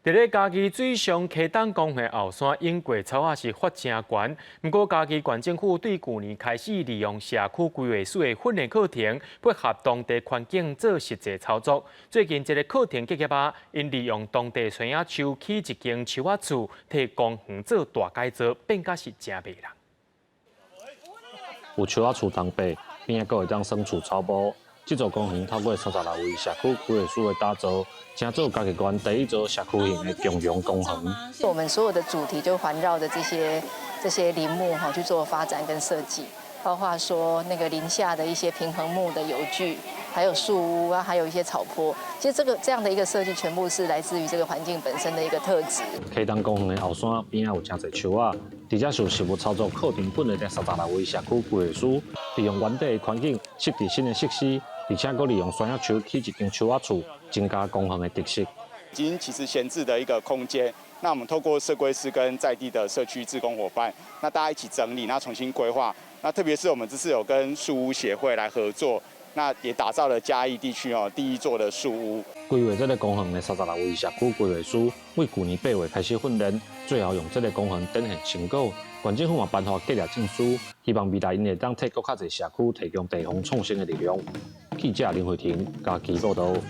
佇咧嘉義水上溪東公園後山湧過草仔是發誠懸，毋過嘉義縣政府對舊年開始利用社區規劃師的訓練課程，配合當地環境做實際操作。最近這个課程結業啊，𪜶利用當地酸葉樹起一間樹仔厝，替公園做大改造，變甲是誠迷人。有樹仔厝通爬，邊仔閣會當耍厝草埔。這座公園透過36位社區規劃師的打造，成做嘉義縣第一座社區型的共融公園。我們所有的主題就環繞着這些林木哈去做發展跟設計，包括說那個林下的一些平衡木的遊具，還有樹屋啊，還有一些草坡。其實這樣的一個設計，全部是來自於這個環境本身的一個特質。溪東公園的後山邊仔有誠濟樹仔，佇遮受實務操作課程訓練的36位社區規劃師，利用原地的環境設置新的設施，而且閣利用酸葉樹起一間樹仔厝，增加公園的特色。已經其實閒置的一個空間，那我們透過設規師跟在地的社區志工夥伴，那大家一起整理，那重新規劃。那特別是我們這次有跟樹屋協會來合作，那也打造了嘉義地區哦第一座的樹屋。規劃這个公園的36位社區規劃師，對舊年8月開始訓練，最後用這个公園展現成果。縣政府嘛頒發結業證書，希望未來𪜶會當替閣較濟社區提供地方創生的力量。記者林慧婷嘉義報導。